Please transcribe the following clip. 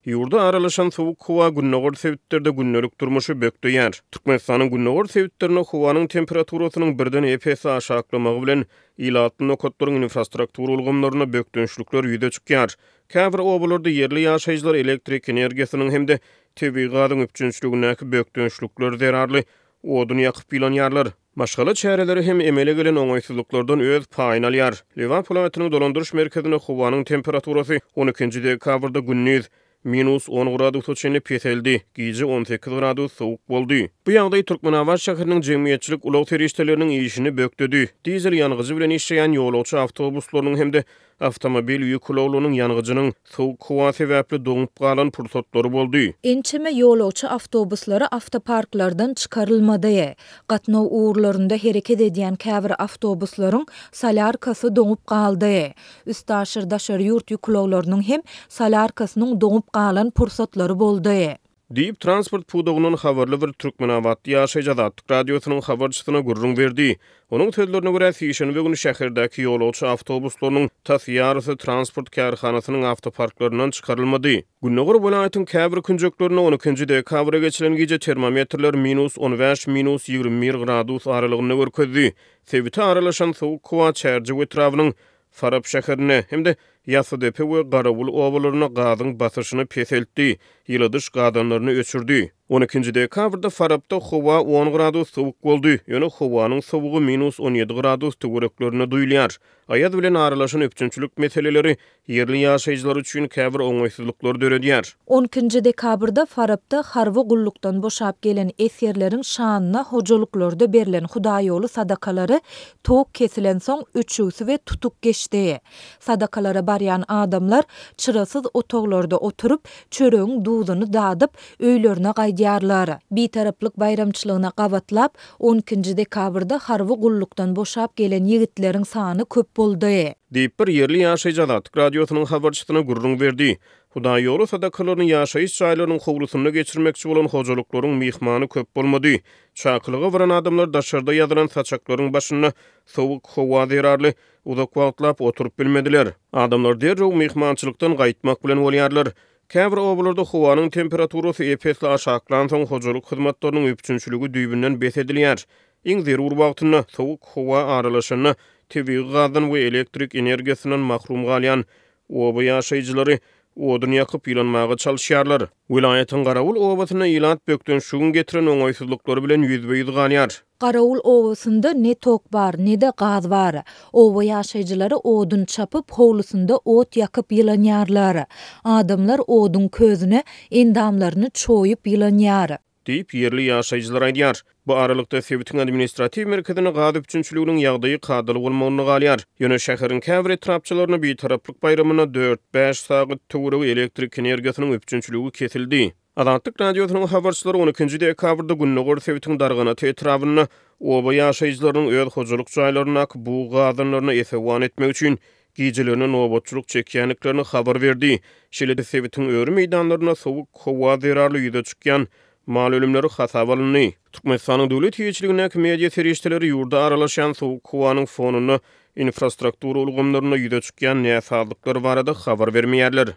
Ýurda aralaşan sowuk howa gündogar sebitlerde gündelik durmuşy bökdeýär. Türkmenistanyň gündogar sebitlerinde howanyň temperaturasynyň birden ep-esli aşaklamagy bilen, ilatly nokatlaryň infrastruktura ulgamlarynda bökdençlikler ýüze çykýar. Käbir obalarda ýerli ýaşaýjylar elektrik energiýasynyň hem-de tebigy gazyň üpjünçiligindäki bökdençlikler zerarly odun ýakyp ýylanýarlar. Maşgala çäreleri hem emele gelen oňaýsyzlyklardan öz paýyny alýar. Lebap welaýatynyň dolandyryş merkezinde howanyň temperaturasy on ikinji dekabrda gündiz minus on gradusa çenli peseldi, gije 18 gradus sowuk boldy. Bu ýagdaý Türkmenabat şäheriniň jemgyýetçilik ulag serişdeleriniň işini bökdedi. Dizel ýangyjy bilen işleýän ýolagçy awtobuslarynyň hem-de Awtomobil ýük ulaglarynyň ýangyjynyň sowuk howa sebäpli doňup galan pursatlary boldy. Ençeme ýolagçy awtobuslary awtoparklardan çykarylmady. Gatnaw ugurlarynda hereket edýän käbir awtobuslaryň solýarkasy doňup galdy. Üstaşyr daşary ýurt ýük ulaglarynyň hem solýarkasynyň doňup galan pursatlary boldy. Diýip, transport pudagyndan habarly bir türkmenabatly ýaşaýjy Azatlyk Radiosynyň habarçysyna gürrüň berdi. Onuň sözlerine görä, sişenbe güni şäherdäki ýolagçy awtobuslarynyň tas ýarysy transport kärhanasynyň awtoparklaryndan çykarylmady. Gündogar welaýatyň käbir künjeklerinde on ikinji dekabra geçilen gije termometrler minus on bäş, minus 21 gradus aralygynda görkezdi. Sebite aralaşan sowuk howa Çärjew etrabynyň Farap şäherinde hem-de Ýassydepe we Garawul obalarynda gazyň basyşyny peseltdi, ýyladyş gazanlaryny öçürdi. On ikinji dekabrda Farapda howa on gradus sowuk boldy, ýöne howanyň sowugy minus 17 gradus töwereklerinde duýulýar. Aýaz bilen aralaşan üpjünçilik meseleleri ýerli ýaşaýjylar üçin käbir oňaýsyzlyklary döredýär. On ikinji dekabrda Farapda harby gullukdan boşap gelen esgerleriň şanyna hojalyklarda berlen hudaýýoly sadakalary Tok kesilensoň öçügsi we tutuk geçdi. Sadakalara barýan adamlar çyrasyz otaglarda oturyp, çöregiň duzuny dadyp, öýlerine gaýdýarlar. Bitaraplyk baýramçylygyna gabatlap, on ikinji dekabrda harby gullukdan boşap gelen ýigitleriň sany köp boldy. Diýip, bir ýerli ýaşaýjy Azatlyk Radiosynyň habarçysyna gürrüň berdi. Hudaýýoly sadakalaryny ýaşaýyş jaýlarynyň howlusynda geçirmekçi bolan hojalyklaryň myhmany köp bolmady. Çakylyga baran adamlar daşarda ýazylan saçaklaryň başynda sowuk howa zerarly uzak wagtlap oturyp bilmediler. Adamlar derrew myhmançylykdan gaýtmak bilen bolýarlar. Käbir obalarda howanyň temperaturasy ep-esli aşaklansoň, hojalyk hyzmatlarynyň üpjünçiligi düýbünden bes edilýär. Iň zerur wagtynda, sowuk howa aralaşanda tebigy gazdan we elektrik energiýasyndan mahrum galýan Oba ýaşaýjylary odun ýakyp ýylanmaga çalyşýarlar. Welaýatyň Garawul obasynda ilat bökdençligiň getiren oňaýsyzlyklary bilen ýüzbe-ýüz galýar. Garawul obasynda ne tok bar, ne-de gaz bar. Oba ýaşaýjylary odun çapyp, howlusynda ot ýakyp ýylanýarlar. Adamlar oduň közüne endamlaryny çoýup ýylanýar. Diýip, ýerli ýaşaýjylar aýdýar. Bu aralykda, sebitiň administratiw merkezinde gaz üpjünçiliginiň ýagdaýy kadaly bolmagynda galýar. Ýöne şäheriň käbir etrapçalarynda Bitaraplyk baýramynda dört-bäş sagat töweregi elektrik energiýasynyň üpjünçiligi kesildi. Azatlyk Radiosynyň habarçylary on ikinji dekabrda gündogar sebitiň Darganata etrabynda oba ýaşaýjylarynyň öz hojalyk jaýlaryndaky bug gazanlaryna esewan etmek üçin gijelerine nobatçylyk çekýändiklerini habar berdi. Şeýle-de sebitiň öri meýdanlarynda sowuk howa zerarly ýüze çykýan mal ölümleri hasaba alyndy. Türkmenistanyň döwlet eýeçiligindäki media serişdeleri ýurda aralaşýan sowuk howanyň fonunda infrastruktura ulgamlarynda ýüze çykýan näsazlyklar barada habar bermeýärler.